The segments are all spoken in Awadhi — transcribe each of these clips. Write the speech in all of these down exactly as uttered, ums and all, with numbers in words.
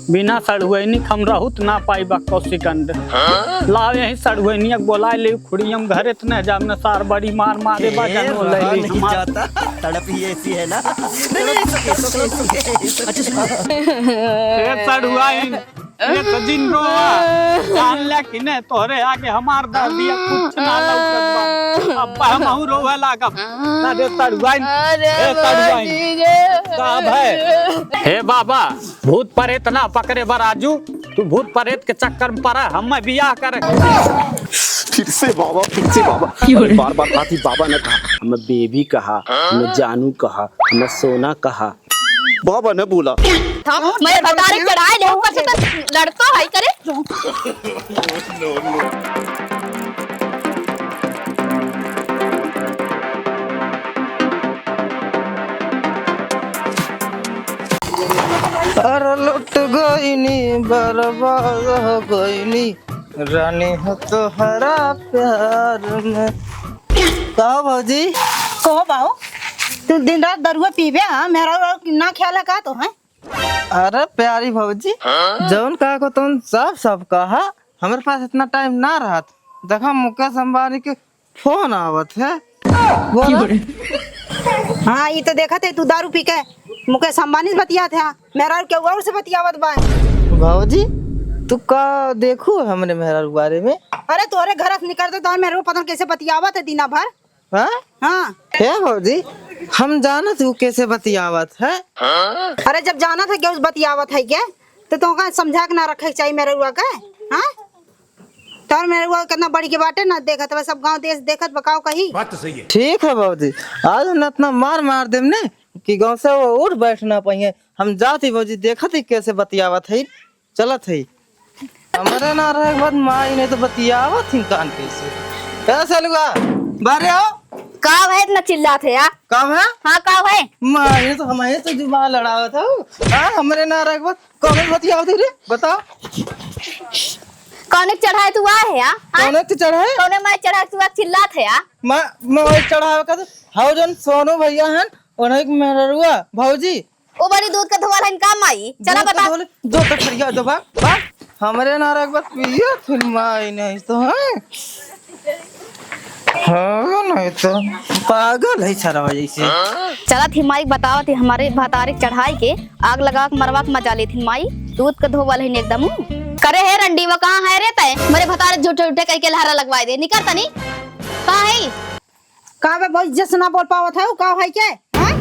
बिना सड़ुआइनी क हम रहूत ना पाइब एक्को सेकंड। लाव यही सड़ुआइनिया क बोलाइ ले, खुड़ियम घरे त न जाब न, सार बड़ी मार मारे बा, ए, जनो ले रहा ली नहीं हमार। जाता, तड़प ही ऐसी है ना। नहीं, नहीं, it's okay, it's okay, it's okay, it's okay। अच्छा, सुनो। ए सड़ुआइन, ए तो जिन रोवा, जान ले कि ने तोहरे आगे हमार दर्दिया कुछ ना लौकत बा। अब हमहू रोवे लागब। ना रे सड़ुआइन, अरे ए सड़ुआइन। बाबूजी रे। का भय? हे बाबा, भूत परेत ना पकड़े बा राजू, तू भूत परेत के चक्कर में पड़ा, हम बियाह करे। फिर से बाबा, फिर से बाबा। क्यों रे? बार बार आती बाबा ने कहा, हमें बेबी कहा, हमें जानू कहा, हमें सोना कहा। बाबा ने बोला। था, मैं बता रही, चढ़ाई ले ऊपर से तो लड़तो है करे। अरे लुट गईनी, बर्बाद हो गईनी, रानी हो तोहरा प्यार में। कहो भौजी। कहो बाऊ, तू दिन रात दरुआ पीबे, हाँ? मेहरारू ना ख्याल है का तो, हैं? अरे प्यारी भौजी, जौन कहा को तुम सब सब कहा, हमारे पास इतना टाइम ना रहत। देखा मुकेश अंबानी के फोन आवत है। बोला। हाँ, ई तो देखत है, तू दारू पी के मुकेश अंबानी से बतियात है, मेहरारू केहू और से बतियावत बा। भौजी, तू का देखू हमरे मेहरारू के बारे में? अरे, तोहरे घर से निकलते तोहरे मेहरारू पता न कैसे बतियावत है दिना भर। हाँ? हाँ। हे भौजी, हम जानत हूँ कैसे बतियावत है। अरे, जब जानत है केहू से बतियावत है के, तो तोहका समझा के ना रखे के चाहिए मेहररुआ के, हाँ? तोहर मेहररुआ कितना बढ़ के बाटे ना, देखत बा सब गाँव देश, देखत बा, काव कही। बात तो सही है। ठीक है भौजी, आज हम इतना मार मार देम ने कि गाँव से वो उठ बैठ ना पाइए। हम जात ही भौजी, देखत ही कैसे बतियावत है, चलत है। हमरे ना रहे के बाद माई नहीं तो बतियावत ही कान कैसे। ए सलुआ, बाहरे आओ। का भाई इतना चिल्लात है यार? का है? हाँ, का है? माई तो हमारे से जुबान लड़ावत हो। हाँ, हमरे ना रहे के बाद कौन बतियावत है रे? बताओ। कौन एक चढ़ाए तू आए है, हाँ? कौन एक चढ़ाए? कौने माई चढ़ाए तू आ चिल्लात है, हाँ? माँ, माई चढ़ावे का तो, हाउ जौन सोनू भैया हैं, उन्हें एक मेहररुआ, भौजी। वो बड़ी दूध के धोवल है, इनका माई। चला दूध के बता। धोवल, जो तो करिया दो बा, बा। हमरे ना रख बस पियो, फिर माई नहीं तो है। हाँ, नहीं तो पागल है सरवा जैसे। चलत ही माई बतावत ही हमरे भतारे चढ़ाई के आग लगा के मरवा के मजा लेत ही माई। दूध के धोवल है एकदम। करे हे रंडी, वो कहाँ है रे तय? मेरे भतारे झूठे झूठे कह के लहरा लगवाए दे। निकर तनी। कहाँ है? का बे, बहुत इज्जत से ना बोल पावत है, का है के? हाँ?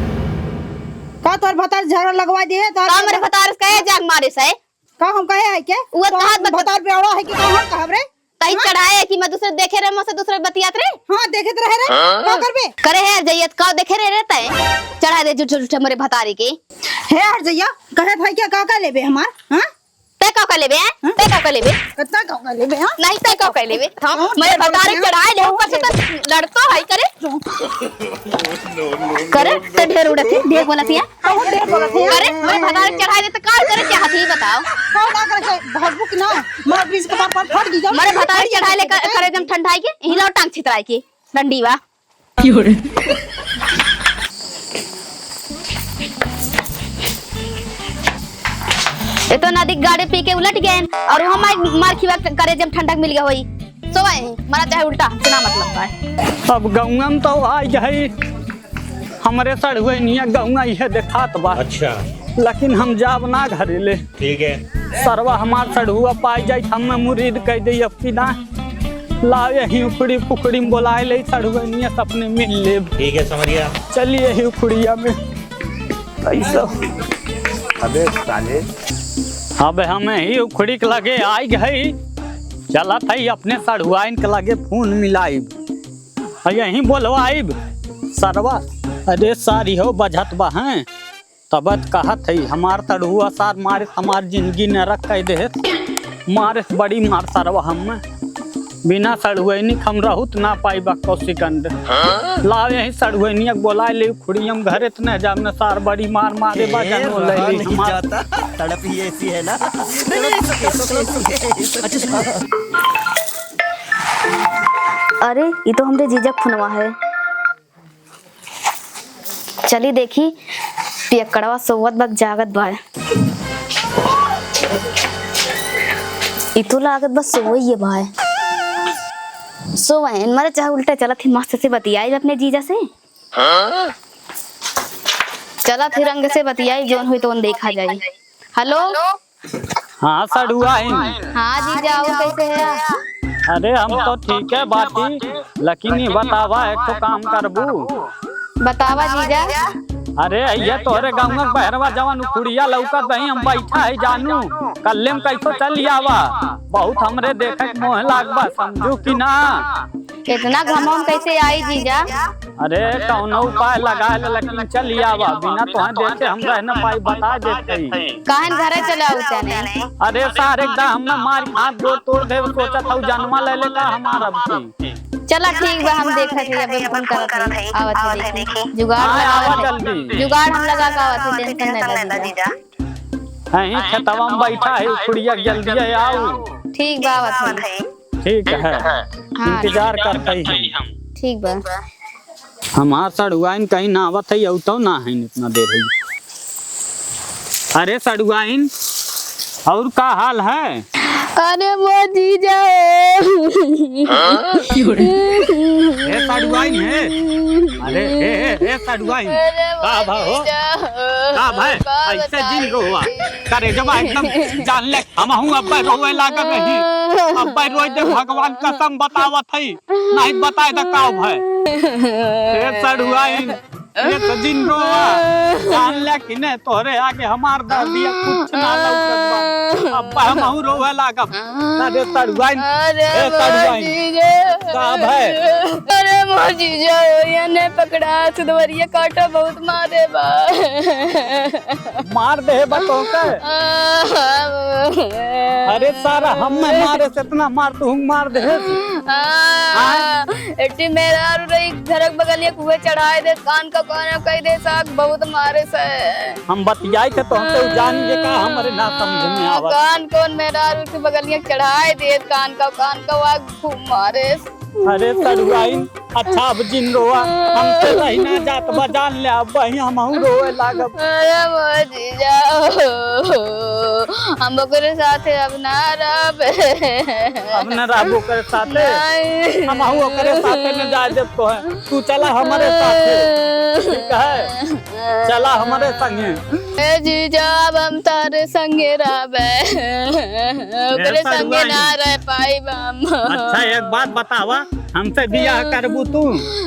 का तोर भतार झगड़ा लगवा दिए? तोर का मेरे भतार से कहे जाग मारे से? का हम कहे है के? वो तोर कहा बत- भतार बेवड़ा है कि का हम कहब रे? कहीं हाँ? चढ़ाए कि मैं दूसरे देखे रहे, मुझसे दूसरे बतियात रे? हाँ, देखे तो रहे रे। हाँ? का करबे? करे है जइयत का देखे रे, रे तय? चढ़ा दे झूठे झूठे मेरे भतारी के। हे हर जइया, कहे भाई क्या का का लेबे हमार? हाँ? तै का का लेबे, हैं? हाँ? तै का का लेबे? कत्ता का का लेबे, हाँ? नहीं, तै का का लेबे? हाँ? हाँ, मेरे भतारे चढ़ाए ले, ऊपर से तो लड़तो है करे। करे, तो ढेर उड़त है, ढेर बोलत है। बहुत ढेर बोलत है। करे, मेरे भतारे चढ़ाए ले तो का करे, क्या हाथी बताओ? का ना करे, भगबुक ना, मार बीस के पार पार फट दी जाओ। मेरे भतारे चढ़ाए ले, करे जम ठंडाई के, हिलाओ टांग छितराई के, डंडीवा। ये तो नदी गाड़ी पी के उलट गए और हम मार खिवा करे जब ठंडक मिल गया होई। सोए मरा चाहे उल्टा, हमसे ना मतलब है। अब गौंगा में तो आ गई, हमरे सड़ुआइनिया गौंगा इहे देखात बा। अच्छा। लेकिन हम जाब ना घरे ले। ठीक है। सरवा हमार सड़ुआ पाई जाई, हमें मुरीद कह दे अब की ना। लाओ यही उखड़ी पुखड़ी में बोलाए ले, सड़ुआइनिया सपने मिल ले। ठीक है, समझ गया। चलिए यही उखड़िया में। कैसा? अबे साले। अब हम यही उखड़ी के लगे आई गई। चलत है अपने सड़ुआइन के लगे फोन मिलाइब। आ यहीं बोलवाइब सरवा। अरे सारी हो बजत बा हैं। तब त कहत है हमार सड़ुआ सार मारे हमार जिंदगी नरक कह दे। मारे से बड़ी मार सरवा हम। बिना सड़ुआइनी के हम रहूत ना पाइब एक्को सेकंड। लाओ यही सड़ुआइनिया के बोलाए ले खुड़ियम घरे त न जाब न सार बड़ी मार मारे बा ए, जनो ले रहा ली नहीं हमार। जाता। तड़प ही ऐसी है ना। नहीं, नहीं, it's okay, it's okay, it's okay। अच्छा, सुनो। अरे, ई तो हमरे जीजा के फोनवा है। चली देखी, पियक्कड़वा सोवत बा कि जागत बा। ई तो लागत बस सोवइए भाई। सोवइन मरे चाहे उल्टे चलत ही मस्त से बतियाई अपने जीजा से। चलत ही रंग से बतियाई, जौन होई तौन देखा जाई। हेलो। हाँ सड़ुआइन। हाँ जीजा, और कैसे है? अरे हम तो ठीक है बाटी, लेकिन ये बतावा एक ठो काम करबू। बतावा जीजा। अरे ये तोहरे गाँव में बहरवा जवन उखुड़िया लौकत रही, हम बैठा है जानू, कल्ले में कैसो चल आवा, बहुत हमरे देखे के मोह लाग बा, समझू कि ना? इतना घमौन कैसे आई जीजा? अरे कौनो उपाय लगा ले, लेकिन चल आवा, बिना तोहे देखे हम रह न पाई, बता देत हई। काहन घरे चले आऊ तने? अरे सारे एकदम हम ना मार हाथ गोड़ तोड़ देब, सोचत हऊ जनमा ले ले का हमार अब की। चला ठीक बा, हम देखत हई, अबे फोन करत हई, आवत हई, देखी जुगाड़ हाँ, लगावत आवा हई। जल्दी। जुगाड़ हम लगा के आवत हई, टेंशन न ले जीजा। यहीं खेतवा में बैठा है, उखुड़िया जल्दी है, आओ। ठीक बा, आवत हई। ठीक है, हाँ। इंतजार करते ही हम। ठीक बा। हमार सड़ुआइन कहीं ना आवत है, अउतौ ना है इतना देर है। अरे सड़ुआइन, और का हाल है? अरे वो जीजा। ए सड़ुआइन है। अरे ए, ए, ए सड़ुआइन। अरे का वो भा हो? जीजा। का भाई? का ऐसे जिन बताई? रोवा। करे जब एकदम जान ले हमहू अब्बे रोवे लागत रही। अब्बे रोई दे, भगवान कसम बतावत हई, नहीं बताए त का भय। ए सड़ुआइन, ए तो जिन रोवा, जान ले कि ने तोहरे आगे हमार दर्दिया कुछ ना लौकत बा। अब्बे हमहू रोवे लागब। ना रे सड़ुआइन, अरे ए सड़ुआइन, जीजा। का भय? अरे मोर जीजा, ये ने पकड़ा, सुदवरिया काटा बहुत मारे बा। मार देहे बा तोहके। अरे सारा हम में मारे से इतना मार तू मार देहे। एटी मेहरारू रही घरक बगलिया कुए चढ़ाए दे, कान का कान कह दे साग बहुत मारे से। हम बतियाई थे तोहके उ जान के का हमरे ना समझ में आवत। कान कौन मेहरारू के बगलिया चढ़ाए दे, कान का कान का आग खूब मारे। अरे सड़ुआइन, अच्छा अब जिन रोवा, हमसे रही ना जात बा, जान ले, अब वहीं हमहू रोवे लागब। अरे मोर जीजा, हम ओकरे साथे अब ना रहबे। अब ना रहबो ओकरे साथे? नहीं। हमहू ओकरे साथे न जाए देब तोहे। तू चला हमरे साथे, ठीक है? चला हमरे संगे। ए जीजा, अब हम तारे संगे रहबे। ओकरे संगे सड़ुआइन। ना रह पाइब हम। अच्छा, एक बात बतावा, हमसे बियाह करबू तू?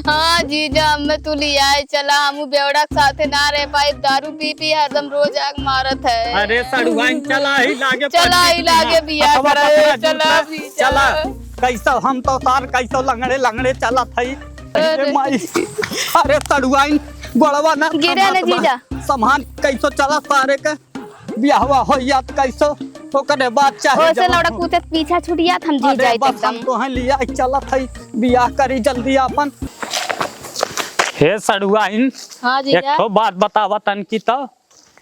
हाँ जीजा, हमें तू लियाए चला, हम बेवड़ा के साथे ना रह पाइब। दारू पी पी हरदम रोज आग मारत है। अरे सड़ुआइन, चला ही लागे चला पंडित ही लागे यहाँ। बियाह हथवा करे, पकड़ा चला जूठा, जीजा। चला। कैसो हम तो सार कैसो लंगड़े लंगड़े चलत हई। अरे अरे। माई, अरे सड़ुआइन, गोड़वा ना गिरे न थमात बा। जीजा। सम्हान कैसो चला सारे के। बियाहवा हो जात कैसो, ओकरे बाद चाहे ओसे जवन लौड़ा हो। कूदत पीछा छूट जात, हम जी अरे जाइत बस हम एकदम। तोहे लिया चलत हई, बियाह करी जल्दी आपन। हे सड़ुआइन, हाँ जीजा। एक ठो बात बतावा तनकी तो,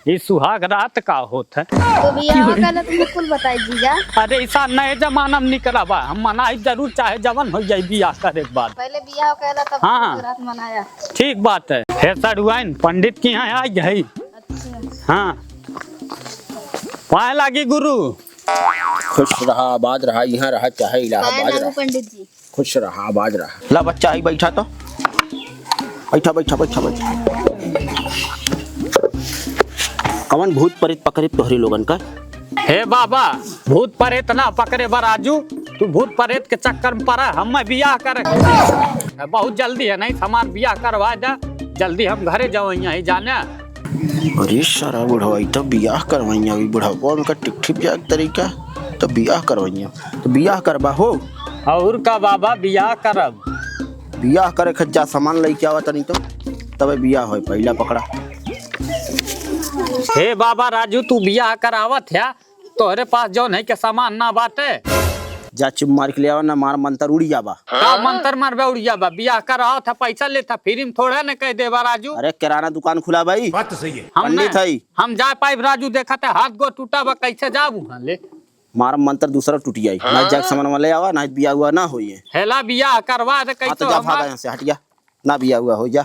ई सुहाग रात का होत है? तो बियाह का ना तुमने कुल बताई जीजा। अरे ऐसा नए जमाना में निकला बा, हम मनाई जरूर चाहे जवन हो जाए बियाह करे के बाद। पहले बियाह कहला तब हाँ। सुहाग रात मनाया। ठीक बात है। हे सड़ुआइन, पंडित के यहाँ आई गई। अच्छा। हाँ। पाए लागी गुरु। खुश रहा, आबाद रहा, यहाँ रहा, चाहे इलाहाबाद पाए लागू रहा। पंडित जी। खुश रहा, आबाद रहा। ला बच्चा, आई बैठा तो। बैठा, बैठा, बैठा, बैठा। कवन भूत प्रेत पकड़े तोहरे लोगन का? हे बाबा, भूत प्रेत ना पकड़े बा राजू, तू भूत प्रेत के चक्कर में पड़ा, हम बियाह करे। बहुत जल्दी है, नहीं हमार बियाह करवा दे, जल्दी हम घरे जाओ, यहीं जाने। अरे सारा बुढ़वा, ई तो बियाह करवाइया, अभी बुढ़वा उनका टिकठी ब्याह के तरीका, तो बियाह करवाइया, तो बियाह करबा हो। और का बाबा, बियाह करब। बियाह करे खत जा, सामान लेके आवा तनी तो, तबे बियाह होए, पहला पकड़ा। हे बाबा राजू, तू बियाह करावत है, तोहरे पास जौन है के सामान ना बाटे? जा चुप मार के ले आवा, ना मार मंतर उड़ी जाबा। का मंतर मारबे उड़ी जाबा? बियाह कराओ था, पैसा लेता, फ्री में थोड़ा न कह देबा राजू। अरे किराना दुकान खुला भाई। बात तो सही है। हम पंडित ना, हई। हम जा पाइब राजू, देखा था हाथ गो टूटा बा, कैसे जाब वहाँ ले? मार मंतर दूसरा टूट जाई। ना जाके सामान वाले आवा, ना बियाह हुआ ना होई है। हेला बियाह करवा दे हाँ, तो कैसे जा हमार भागा यहाँ से, हट जा। ना बियाह हुआ हो जा।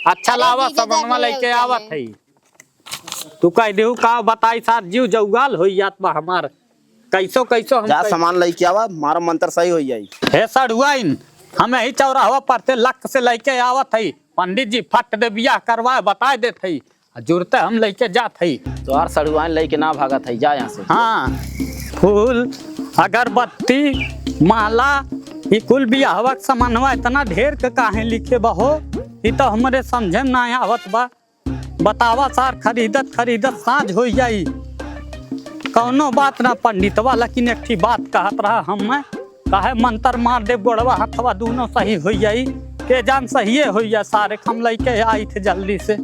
अच्छा अरे लावा, जीजा, सामानवा जाके लेके आवत है। है। तू कह देहू का बताई साथ जीव जौगाल होई जात बा हमार। कैसो कैसो हम जा कै- सामान लइके आवा, मारा मंतर सही होइ जाई। हे सढ़ुआइन, हम यही चौराहवा पर से लक से लइके आवत हई। पंडित जी फट दे बियाह करवाए बताए देत हई। आ जुरते हम लइके जात हई। तोहार सढ़ुआइन लइके ना भागत हई, जा यहाँ से। हाँ, फूल, अगरबत्ती, माला, ई कुल बियाहवा के सामानवा इतना ढेर के काहे लिखे बहो? ई तो हमरे समझे में ना आवत बा। बतावा सार, खरीदत खरीदत साँझ होइ जाई। कौनो बात ना, पंडितवा लेकिन एक ठी बात कहत रहा हम्मे, काहे मंतर मार देब, गोड़वा हथवा दूनो सही होइ जाई। के जान सहिए होइ जाए, सारे हम लइके आई थे जल्दी से।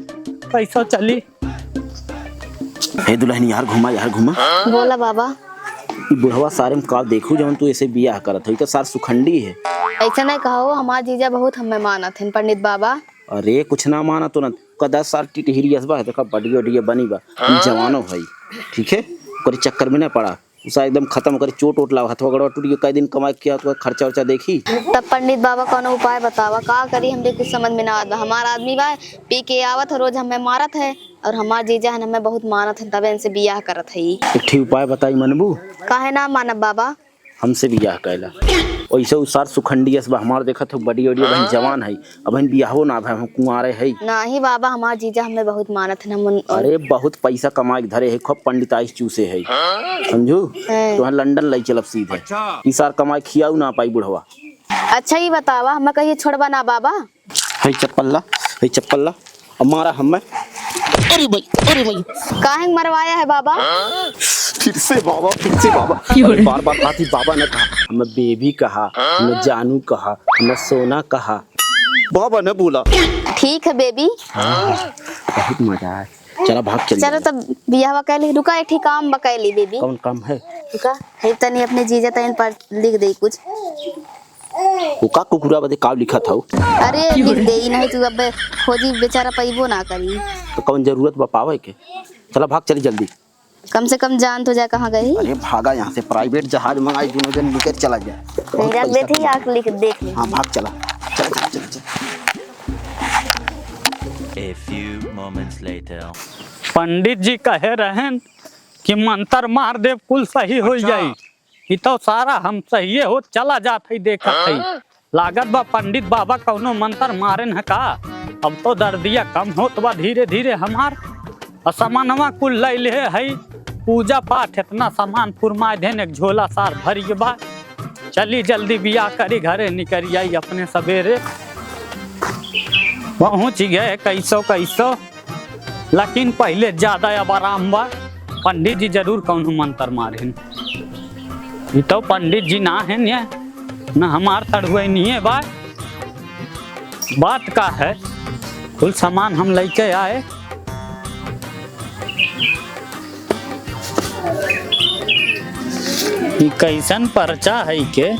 कैसो चली? हे दुल्हन, यार घुमा, यार घुमा। बोला बाबा। ई बुढ़वा सारे में का देखू, जवन तू ऐसे बियाह करत हो, ई तो सार सुखंडी है। ऐसे नहीं कहो, हमार जीजा बहुत हमें मानत हैं पंडित बाबा। अरे कुछ ना माना तो ना, का दस साल टिटहिरी असबा है, देखा बडियो डियो बनी बा, हम जवानो है, ठीक है, ओकरे चक्कर में ना पड़ा। उसा एकदम खत्म करे, चोट ओट लावा, हथवा गड़वा टूट गया, कई दिन कमाई किया, तो खर्चा उर्चा देखी। तब पंडित बाबा कौनो उपाय बतावा, का करी, हमरे कुछ समझ में ना आवत बा। हमार आदमी बा, पी के आवत है, रोज हमें मारत है, और हमार जीजा हन हमें बहुत मानत है, तबे इनसे बियाह करत है। एक ठी उपाय बताई, मनबू? काहे ना मानब बाबा? हमसे बियाह कैला। वैसे उ सार सुखंडी अस बा, हमार देखत हो बडी ओडी, अबहिन जवान है, अबहिन बियाहो ना भय, हम कुंवारे है। नाही बाबा, हमार जीजा हमें बहुत मानत है, ना मन। अरे बहुत पैसा कमाए के धरे है, खूब पंडिताई चूसे है, समझू? हैं। तोहन लंदन लई चलब सीधे। अच्छा। ई सार कमाए खियाऊ ना पाई बुढ़वा। अच्छा, ई बतावा, हमें कहिए छोड़बा ना बाबा? है चप्पल ला, है चप्पल ला, अब मारा हमें। अरे भाई, अरे भाई। काहे मरवाया है बाबा? फिर से बाबा, फिर से बाबा। अरे बार बार कहा थी बाबा ने कहा, हमें बेबी कहा, हमें जानू कहा, हमें सोना कहा, बाबा ने बोला। ठीक है बेबी। बहुत मजा आए। चला भाग चली चलो जाए। तब बियाहवा कैली, रुका एक ठी काम बा कैली बेबी। कौन काम है? रुका, है तनी अपने जीजा तनी पर लिख दे कुछ। वो का कुकुरा बदे काव लिखत हौ? अरे लिख दे, ई नहीं तू अब खोजी बेचारा पइबो ना करी। तो कौन जरूरत बा पावे के? चला भाग चली जल्दी। कम से कम जान तो जाए कहाँ गई। अरे भागा यहाँ से, प्राइवेट जहाज मंगाई, दोनों जन निकल चला जाए। नहीं, रख देते ही आके लिख देख ले। हाँ भाग चला, चला चला चला चला। A few moments later. पंडित जी कहे रहन कि मंतर मार देब कुल सही होइ जाई। ई तो सारा हम सहिए होत चला जात हई, देखत हई। लागत बा पंडित बाबा कौनो मंतर मारेन है का? अब तो दर्दिया कम होत बा धीरे धीरे हमार। और सामानवा कुल लइ लेहे हई, पूजा पाठ इतना सामान फुरमाए देन, एक झोला सार भरि के बा। चली जल्दी बियाह करी, घरे निकरि आई अपने सबेरे। पहुँच गए कैसो कैसो। लेकिन पहिले ज्यादा अब आराम बा। पंडित जी जरूर कौनो मंतर मारिन। ई तो पंडित जी ना है, न हमार सढ़ुआइनिये बा। बात का है, कुल सामान हम लइके आए। ई कैसन पर्चा है के?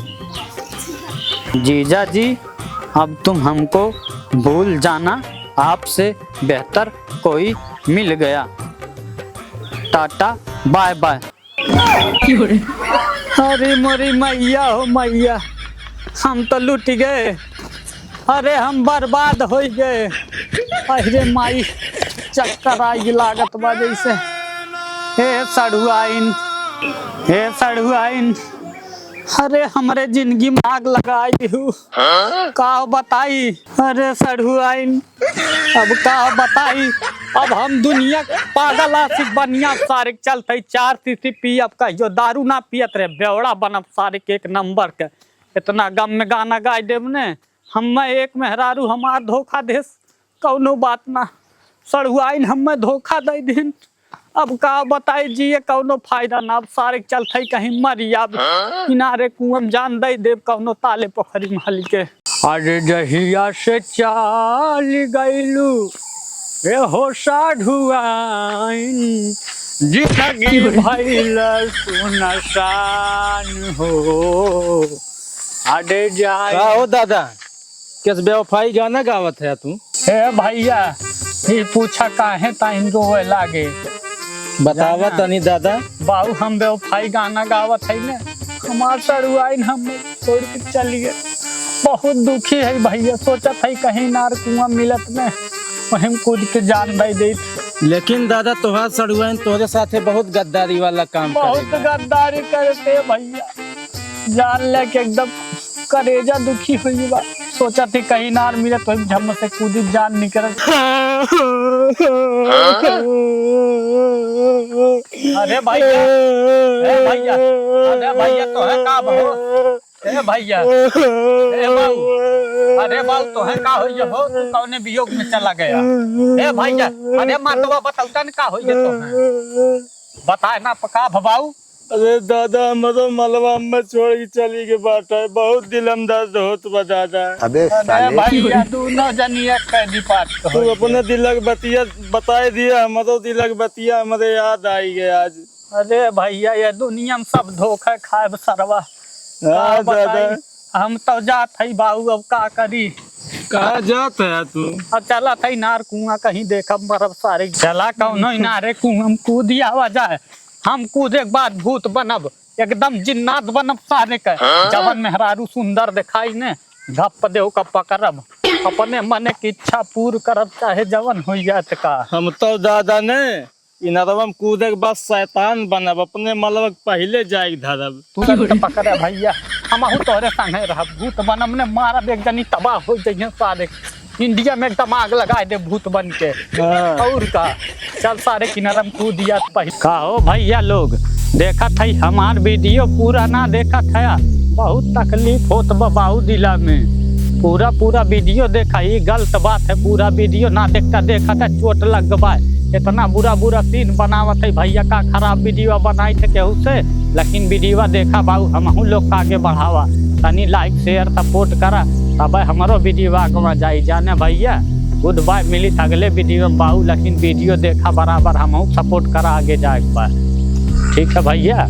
जीजा जी, अब तुम हमको भूल जाना, आपसे बेहतर कोई मिल गया। Tata bye bye. अरे मोरी मैया हो मैया, हम तो लुटि गए। अरे हम बर्बाद होइ गए। अरे माई, चक्कर आइ लागत बा जैसे। हे सढ़ुआइन, हे सढ़ुआइन, अरे हमरे जिंदगी में आग लगाइ दिहू। का बताई? अरे सढ़ुआइन, अब का बताई? अब हम दुनिया के पागल आशिक बनिया, सारे के चलते चार सीसी पी, अब कहियो दारू ना पियत रहे, बेवड़ा बनब सारे के एक नंबर के। इतना गम में गाना गाइ देब ने, हम्मे एक मेहरारू हमार धोखा देस, कौनो बात ना, सढ़ुआइन हम्मे धोखा दइ दिन। अब का बताई जिए कौनो फायदा ना, अब सारे के चलते कहीं मरी अब। किनारे कुआं में जान दइ देब कौनो ताले पोखरी में हल के। अरे जहिया से चाल गइलू ए हो सढ़ुआइन, जिंदगी भइल सुनसान हो। अरे जाए का हो दादा, किस बेवफाई गाना गावत है तू? हे भैया, ई पूछा काहे ताइन रोवे लागे? बतावा जाना। तनी दादा। बाऊ, हम बेवफाई गाना गावत है ने, हमार सढ़ुआइन हम छोड़ के चली गए। बहुत दुखी है भैया, सोचत है कहीं नार कुआं मिलत में, वहीं कूद के जान दइ देत। लेकिन दादा, तोहार सड़ुआइन तोहरे साथे बहुत गद्दारी वाला काम बहुत करेगा। गद्दारी करते भैया, जान लेके एकदम करेजा दुखी हुई बा। सोचा थी कहीं नार मिले तो हम झम से कूदी जान निकल। अरे भैया, ए भैया, अरे भैया, तो है का बहो? ए भैया, ए बाऊ, अरे बाऊ, तोहे का होइया हो? तू कौने वियोग में चला गया? ए भैया, अरे मर्दवा, बतौता न का होइया तोहे? बताए ना पका भबाऊ। अरे दादा, हमरो मलवा में छोड़ के चली गई बाटे। बहुत दिल में दर्द होत बा दादा। अबे अरे साले। भैया, दोनों जनी एक कैदी पात तू कहो। अपने दिलक बतिया बताए दिया, हमरो दिलक बतिया हमरे याद आई गया आज। अरे भैया, ये दुनिया में सब धोखा खाए बा सरवा। हाँ, का बताई? दादा। हम तो जात हई बाऊ, अब का करी? कहाँ जात है तू? अब चलत हई नार कुआं कहीं देखब मरब सारे। चला कौनो इनारे कुआं में कूदी आवा जाए। हम कूदे के बाद भूत बनब, एकदम जिन्नात बनब सारे के। हाँ? जवन मेहरारू सुंदर दिखाई ने, घप दे ओका पकड़ब। अपने मने की इच्छा पूर करब, चाहे जवन हो जात का। हम तो दादा ने इनरवा में कूदे के बाद शैतान बनब, अपने मलवा के पहिले जाए के धरब। तुरंत पकड़े भैया, हमहू तोहरे संगे रहब। भूत बनब ने मारब, एक जनी तबाह हो जइहें सारे। इंडिया में एकदम आग लगाए दे भूत बन के। हाँ। और का, चल सारे किनारा में कूद दिया पहिले। का हो भैया लोग, देखत है हमार वीडियो पूरा ना देखत है, बहुत तकलीफ होत बा बाऊ दिला में। पूरा पूरा वीडियो देखा, ई गलत बात है। पूरा वीडियो ना देखता देखता चोट लग बा। इतना बुरा बुरा सीन बनावत है भैया, का खराब वीडियो बनाई थे केहू से, लेकिन वीडियो देखा बाऊ, हमहू लोग का आगे बढ़ावा। तनी लाइक शेयर सपोर्ट करा, तब हमरो वीडियो आगवा जाई। जाने भैया, गुड बाय, मिली अगले वीडियो में बाऊ, लेकिन वीडियो देखा बराबर, हमहू सपोर्ट करा आगे जाए के बा। ठीक है भैया।